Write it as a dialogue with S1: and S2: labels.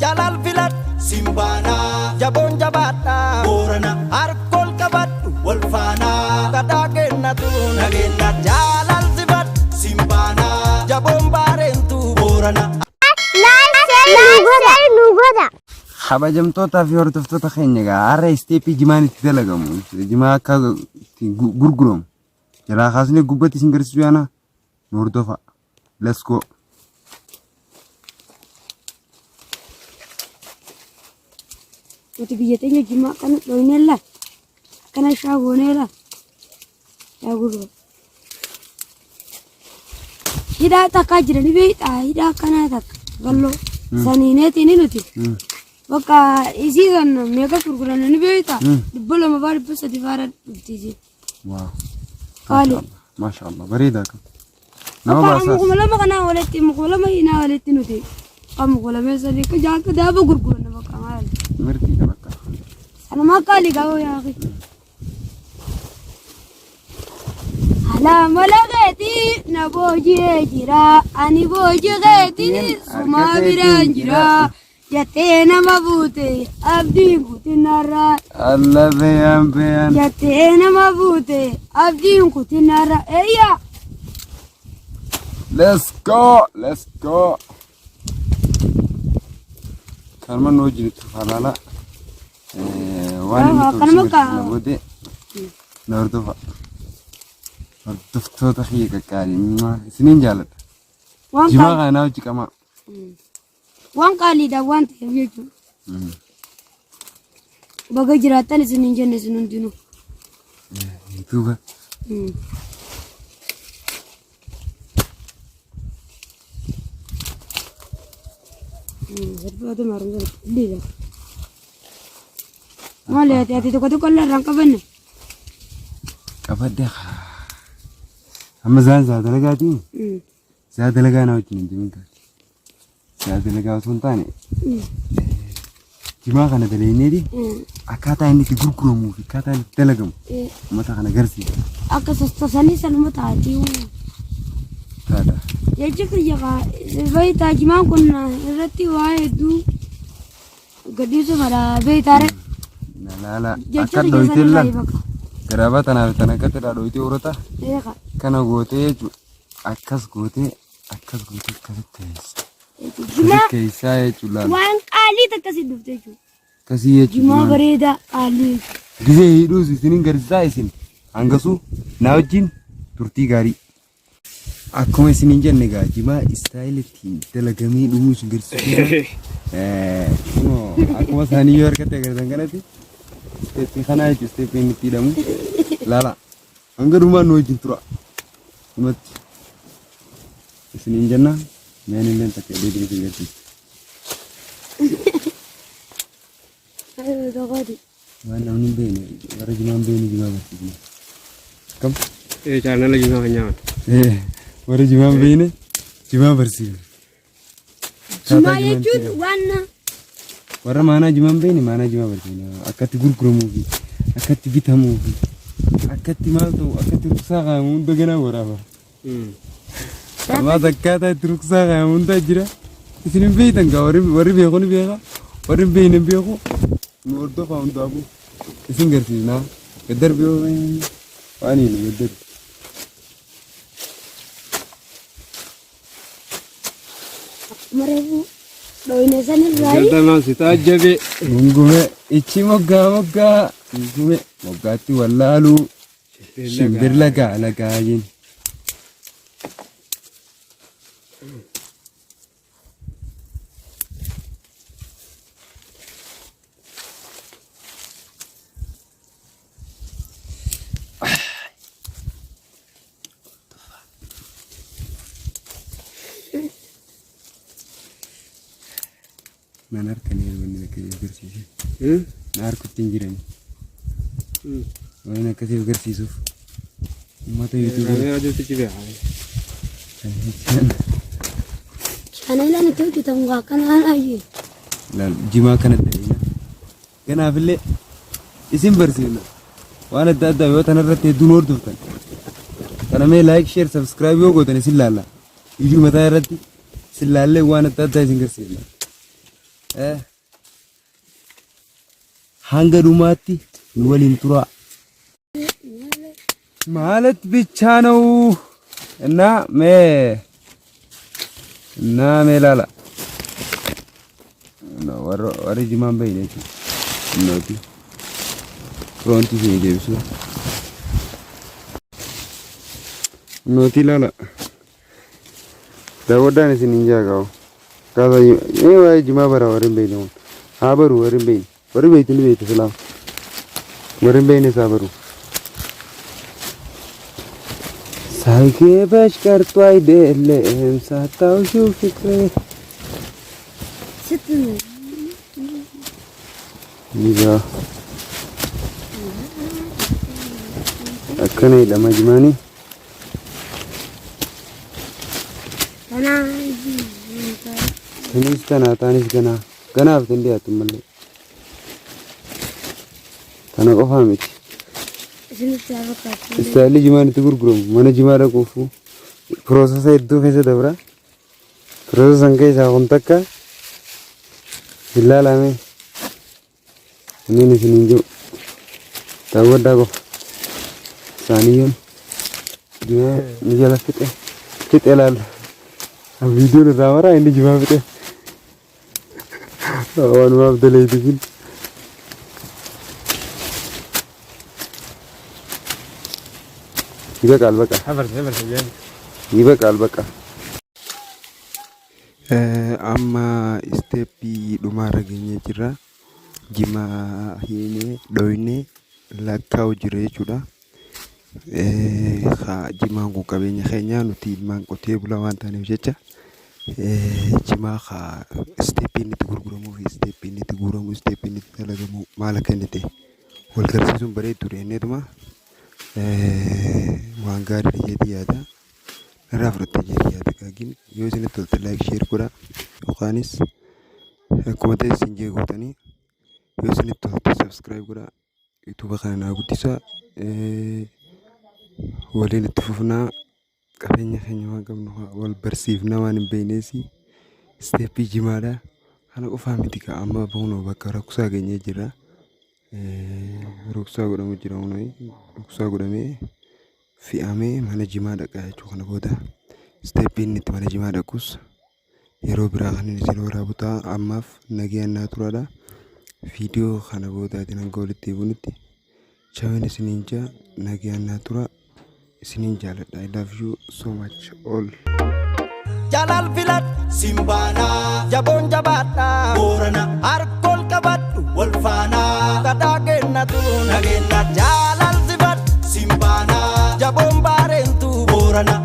S1: Jalal filadhu simbaanaa. Jaboon jabaadhaa Boorana. Harkool qabadhu wal faanaa. Gadaa kennatu nageenya. Jaalal sifadhu simbaanaa. Jaboon baareentu Boorana.
S2: Like nu godha.
S3: Kabajamtootaa fi hordoftoota keenya egaa har'a isteeppii jimaan itti dalagamu jimaa akka itti gurguramu jalaa kaasnee gubbatti isin garsiisuu yaana nu hordofa. Let's go.
S4: Nuti biyya teenya jimaa akkana dhoyneella. Akkana shaa gooneela. Yaa gurra. Hidhaa takkaa jira ni beektaa hidhaa akkanaa takka galloo saniineetiin nuti. Bakka isii san meeqa gurguranna ni beektaa 200 faa 300 faa dhufti isiin.
S3: Waaw.
S4: Qaali.
S3: Maasha Allah. Bareedaa kan. Nama
S4: Bakka
S3: baasaas.
S4: mukuma lama kanaa walitti mukuma lama hinaa walitti nuti kan mukuma lamee sadii akka jaaka daaba gurguranna bakka maali.
S3: Mirtiidha bakka.
S4: Sanumaa qaali gaboo yaaqi. Alaa mala keetii na booji'ee jira ani booji keetiin sumaa biraan jira. Jettee nama buute abdiin kutinarra.
S3: Alla beeyaan beeyaan.
S4: Jettee nama buute abdiin kutinarra. Eeyyaa.
S3: Let's go, let's go. Kanuma nu wajjin itti falaala. Waan inni ta'u
S4: Akkanuma
S3: isin
S4: kaa-
S3: booddee na hordofa. Hordoftoota kiyya qaqqaalii isiniin jaaladha.
S4: Waan
S3: Jimaa
S4: qaali-
S3: kana naa hojii qamaa.
S4: waan qaaliidha waan ta'eef jechuudha. Baga jiraattan isin hin jenne isin hundinuu.
S3: Duuba.
S4: Salphaatu maarumsa dhiiga. Maali ati tokko tokko illee irraan qabanne.
S3: Qabadde haa. Amma zaan zaa dalagaatii. Zaa dalagaa na wajjin hin deemin taate. Zaa dalagaa osoo hin taane jimaa kana daleenyeeti akkaataa inni itti gurguramuu fi akkaataa inni itti dalagamu uummata kana agarsiisa.
S4: Akka sassasanii sanuma taatii.
S3: Taata.
S4: Jechi kiyya kaa beektaa jimaan kun irratti waa hedduu gadhiisuu mala beektaare.
S3: Na laala
S4: Jechi
S3: akka
S4: kiyya
S3: dhoyitee
S4: sanirraa
S3: laal
S4: bakka.
S3: garaabaa tanaaf tan akkatti irraa dhoyitee urata
S4: Beeka.
S3: kana gootee jechuudha. Akkas gootee akkas gootee akkasitti keessa.
S4: Jimaa
S3: Akkasitti keessaa jechuudha laala.
S4: waan qaalii takka si dhufte jechuudha.
S3: Akkasii jechuudha.
S4: Jimaa
S3: jimaan.
S4: bareedaa qaalii.
S3: Gizee hidhuus isinin garsiisaa isin hangasuu na wajjin turtii gaarii. Akkuma isinin jenne egaa jimaa istaayila ittiin dalagamee dhumuu isin garsiisuu. Kunoo akkuma isaanii yoo harkatti agartan kanatti isteeppii kanaa jechuudha isteeppiin itti hidhamu. Laala hanga dhumaa nu wajjin tura. Dhumatti isinin jenna meen illee takka hidhee isin garsiisa.
S4: Tokkooti.
S3: Waan namni hin beekne warra jimaa hin beekne jimaa barsiisna. Akkam?
S5: Chaanala jimaa kan nyaatan.
S3: Warra jimaa hin beekne jimaa barsiisna.
S4: Jimaa jechuun waan
S3: Warra maanaa jimaa hin beekne maanaa jimaa barsiisna. Akkatti gurguramuu fi akkatti bitamuu fi akkatti maal ta'u akkatti ruksaa kaayamu hunda ganaa waraaba. Ammaas akkaataa itti ruksaa kaayamu hunda jira. Isin hin beektan gaa warri warri beeku ni beeka warri hin beekne hin beeku. Nu hordofaa hundaafuu isin garsiisnaa. Gad darbi yoo waan hin gad darbi.
S4: Akkuma reefu dhooyne sanirraa
S5: Gardamaan si taajjabe.
S3: Gungume ichi moggaa moggaa gungume moggaatti wallaaluu shimbir lagaa lagaa jin. Naan harkanii wanni akkasii agarsiise. Na harkutti hin jirani. Waan akkasii agarsiisuuf uummata yuutuubii.
S5: Kaameeraa jirti cibe.
S4: Chaanalaan itti hojjetamu waa akkanaan ayyee.
S3: Laal jimaa kana ta'eena. Kanaafillee isin barsiifna. Waan adda addaa yoo tanarratti hedduun hordoftan. Kana mee like, share, subscribe yoo gootan isin laalla. Iyyuu mataa irratti isin laallee waan adda addaa isin garsiifna. Hanga dhumaatti nu waliin turaa ማለት ብቻ ነው። እና mee laala warri jimaan bahine jechuudha. Nooti firoontii isin deebisu. Nooti laala daawwadhaan isin hin jaagaa'u. Kaasa waa'ee jimaa bara warri hin beekne kun haa baru warri hin beekne, warri beektu ni beektu, silaa warri hin beeknes haa baru. ሳይገባሽ ቀርቶ አይደለም ሳታውሺው ፍቅሬ
S4: ስትል
S3: Egaa akkana jedhama jimaanii.
S4: Kanaa.
S3: Tanis tanaa taanis ganaa ganaaf hin dhiyaatu malee. Tana qofaa miti.
S4: Isinitti haa fakkaatu.
S3: Istaalli jimaan itti gurguramu mana jimaa dhaquufu process hedduu keessa dabra. Process san keessaa kun takka ilaalame. Inni isin hin jiru. Daawwadhaa qofa. Isaaniyyoon jimaa ni jala fixe. Fixe laala. Viidiyoon irraa maraa inni jimaa fixe. Wanumaaf daleeti kun. ይበቃል በቃ።
S5: Hafarse hafarse jaan.
S3: ይበቃል በቃ። Amma step dhumaarra geenyee jirra. Jimaa hiinee dhoynee lakkaa'u jira jechuudha. Jimaan kun qabeenya keenya, nuti ilmaan qotee bulaa waan taaneef jecha jimaa step inni itti gurguramuu fi step inni itti guuramu, step inni itti dalagamu maal akka inni ta'e wal garsiisuun bareeddudha jenneetuma waan gaariidha jedhee yaada. Narraa fudhattee jedhee yaada gaagin yoo isinitti tolte like, share godhaa, yookaanis akkuma ta'e isin jee gootanii yoo isinitti tolte subscribe godhaa, YouTube kana naa guddisaa, waliin itti fufnaa. Qabeenya keenya waan qabnu wal barsiifnaa, waan hin beeknees step jimaadha. Kana qofaa miti ka amma kunoo bakka rakkusaa geenyee jira. Ruksaa godhamu jira, kunoo ruksaa godhamee fe'amee mana jimaa dhaqa jechuu. Kana booda step inni itti mana jimaa dhaqus yeroo biraa kan inni isin waraabu ta'a. Ammaaf nagayaan naa turaadha. Viidiyoo kana boodaatiin hanga walitti deebinutti chawin isiniin jaa, nagayaan naa tura, isiniin jaaladha. I love you so much all.
S1: Jalal filadhu simbaanaa, jaboon jabaadhaa, Boorana harkool qabadhu wal faanaa, kadhaa kennatu nageenya jaalal sifadhu simbaanaa, jaboon baareentu Boorana.